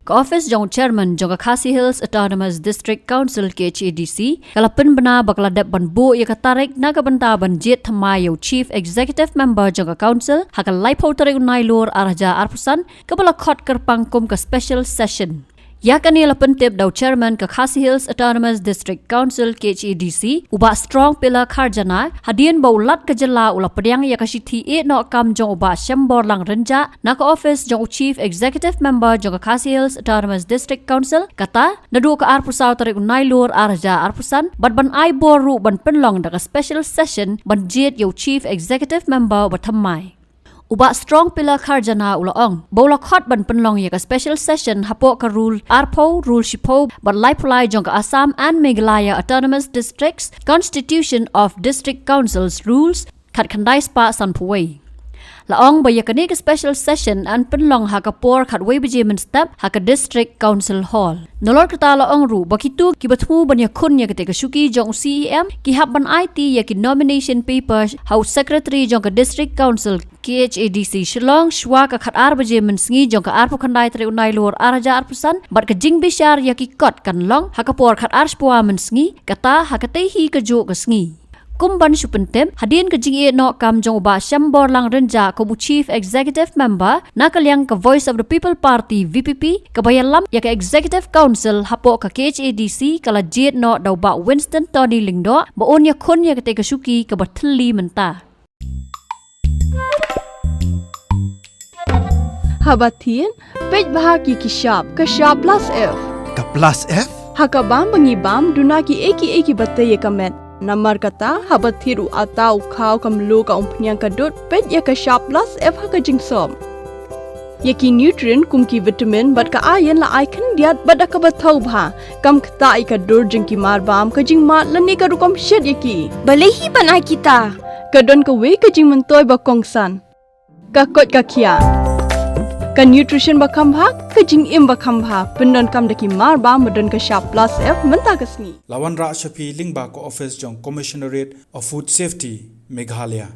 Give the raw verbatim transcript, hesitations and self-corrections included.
Ka office jong u chairman jong ka Khasi Hills Autonomous District Council, K H A D C, ka la pynbna ba ka la dep ban buh ïa ka tarik na ka bynta ban jied thymmai ïa u Chief Executive Member jong ka council ha ka laiphew tarik u Nailur ar hajar arphew san, kaba la khot kyrpang kum ka special session. Ïa kane la pyntip da u chairman ka Khasi Hills Autonomous District Council, K H A D C, u Bah Strong Pillar Kharjana, hadien ba u Lat ka jylla u la pdiang ïa ka shithi ïehnoh kam jong u Bah Shemborlang Rynjah na ka office jong u Chief Executive Member jong ka Khasi Hills Autonomous District Council, kata naduh ka arphew saw tarik u Nailur ar hajar arphew san, bad ban ai bor ruh ban pynlong da ka special session ban jied ïa u Chief Executive Member ba thymmai. U Bah Strong Pillar Kharjana u la ong ba u la khot ban pynlong ïa ka special session hapoh ka rule arphew, rule shiphew bad laiphew lai jong ka Assam and Meghalaya Autonomous Districts Constitution of District Councils Rules khatkhyndai spah sanphew wei. La ong ba ïa kane ka special session yn pynlong ha ka por khatwei baje mynstep ha ka District Council Hall. Nalor kata la ong ruh ba kito kiba thmu ban ïakhun ïa kata ka shuki jong u C E M ki hap ban aiti ïa ki nomination paper ha u secretary jong ka District Council K H A D C Shillong shwa ka khatar baje mynsngi jong ka arphew khyndai tarik u Nailur ar hajar arphew san, bad ka jingbishar ïa ki kot kan long ha ka por khatar shiphew mynsngi, kata ha katei hi kajuh ka sngi. Kum ban shu pyntip, hadien ka jingïehnoh kam jong u Bah Shemborlang Rynjah kum u Chief Executive Member na ka liang ka Voice of the People Party, V P P, kaba ïalam ïa ka Executive Council hapoh ka K H A D C ka la jied noh da u Bah Winston Tony Lyngdoh ba un ïakhun ïa katei ka shuki kaba thylli mynta. Haba thied, peit bha ïa ki shap, ka shap plus F. Ka plus F? Ha ka bam ba ngi bam, duna kiei kiei kiba tei ïa ka met. Namar kata, haba thied u atta, u khaw, ka mluh, ka umphniang, ka dud, peit ïa ka shap plus F ha ka jingsop. Ïa ki nutrient kum ki vitamin bad ka iron la ai khyndiat bad da kaba thaw bha. Kam ktah ïa ka dur jong ki marbam, ka jingmad lane ka rukom shet ïa ki. Balei hi ban ai kita? Ka don kawei ka jingmyntoi ba kongsan. Ka koit ka khiah. Ka nutrition ba kham bha, ka jingim ba kham bha. Pyndonkam da ki marbam ba don ka shap plus F mynta ka sngi. La wanrah sha phi lyngba ka office jong Commissionerate of Food Safety, Meghalaya.